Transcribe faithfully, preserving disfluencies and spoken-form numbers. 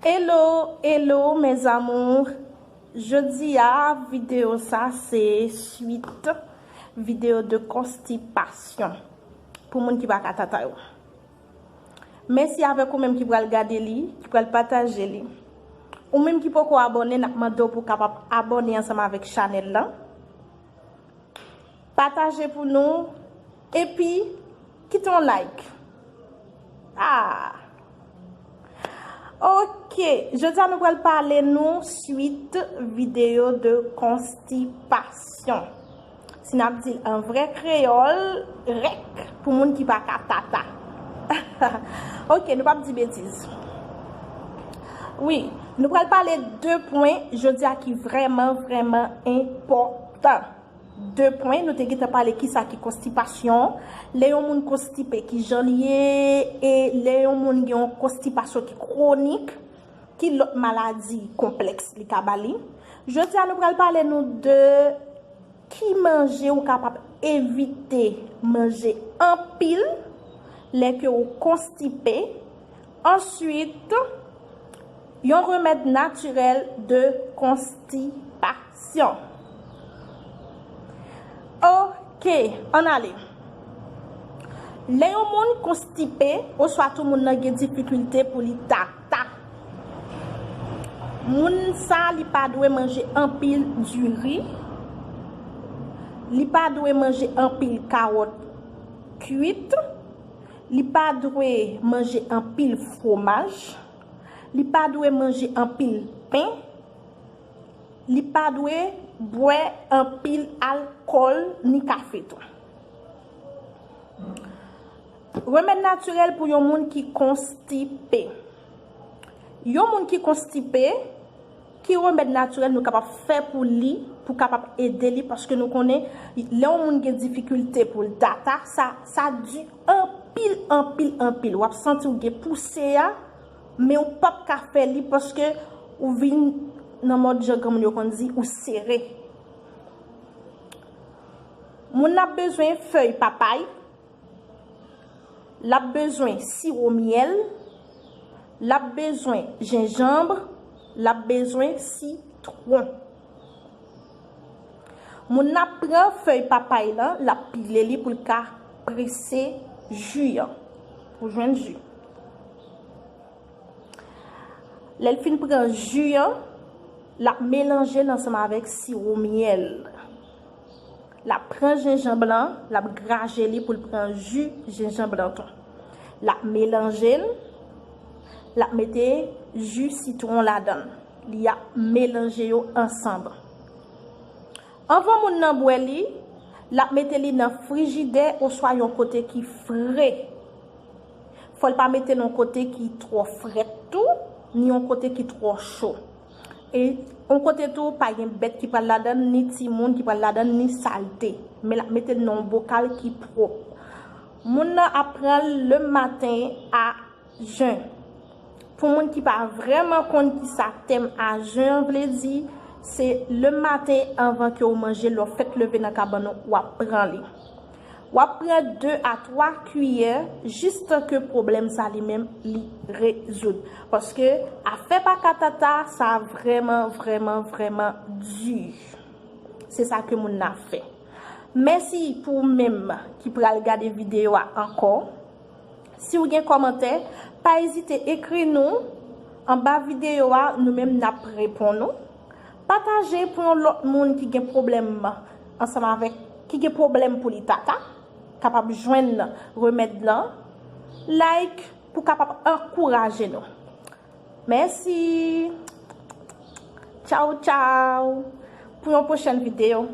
Hello, hello mes amours. Jodi a, videyo sa se swit videyo de konstipasyon pou moun ki pa ka tata yo. Mèsi avèk ou menm ki pral gade li, ki pral pataje li. Ou menm ki poko abòne, n ap mande w pou w kapab abòne ansanm avèk chanèl lan. Pataje pou nou. Epi, kite yon like. Ah! Ok, jodi a nou pral pale nou swit videyo de konstipasyon. Si n ap di l an vrè kreyòl, rèk pou moun ki pa ka tata. Ok, nou p ap di betiz. Wi, nou pral pale de pwen jodi a ki vrèman, vrèman enpòtan. De pwen, nou te gentan pale kisa ki konstipasyon, lè yon moun konstipe, ki jan li ye, e lè yon moun gen yon konstipasyon ki kwonik, ki lòt maladi konplèks li ka ba li. Jodi a, nou pral pale nou de ki manje ou kapab evite manje anpil lè ke ou konstipe. Answit, yon remèd natirèl de konstipasyon. Ok, ann ale. Lè yon moun konstipe, oswa tou moun nan gen difikilte pou li tata, moun sa li pa dwe manje anpil diri, li pa dwe manje anpil kawòt kwit, li pa dwe manje anpil fwomaj, li pa dwe manje anpil pen, li pa dwe bwè anpil alkòl ni kafe tou. Remèd natirèl pou yon moun ki konstipe. Yon moun ki konstipe, ki remèd natirèl nou kapab fè pou li, pou kapab ede li, paske nou konnen lè yon moun gen difikilte pou l tata, sa, sa di anpil, anpil, anpil. W ap santi w gen pouse a, men ou p ap ka fè li paske ou vin nan mòd jan granmoun yo konn di, ou sere. Moun nan ap bezwen fèy papay, l ap bezwen siwo myèl, l ap bezwen jenjanm, l ap bezwen sitwon. Moun nan ap pran fèy papay lan, l ap pile li pou l ka prese ji an, pou jwenn ji. Lè l fin pran ji an, l ap melanje l ansanm avèk siwo myèl. L ap pran jenjanm lan, l ap graje li pou l pran ji jenjanm lan tou. L ap melanje l, l ap mete ji sitwon ladan l. Li ap melanje yo ansanm. Anvan moun nan bwè li, l ap mete li nan frijidè oswa yon kote ki fre. Fò l pa mete l yon kote ki twò frèt tou, ni yon kote ki twò cho. E yon kote tou, pa gen bèt ki pral ladan l, ni timoun ki pral ladan l, ni salte. Men l ap mete l nan yon bokal ki pwòp. Moun nan ap pran l le maten a jen. Pou moun ki pa vrèman konn kisa tèm a jen an vle di, se le maten anvan ke w manje, lè w fèk leve nan kabann ou, w ap pran li. W ap pran de a twa kiyè jistan ke pwoblèm sa li menm li rezoud. Paske afè pa ka tata, sa vrèman, vrèman, vrèman di. Se sa ke moun nan ap fè. Mèsi pou ou menm ki pral gade videyo a ankò. Si w gen kòmantè, pa ezite ekri nou anba videyo a, nou menm n ap reponn ou. Pataje pou yon lòt moun ki gen pwoblèm ansanm avèk, ki gen pwoblèm pou li tata, kapab jwenn remèd lan. Like pou kapab ankouraje nou. Mèsi. Tchaw, tchaw. Pou yon pwochèn videyo.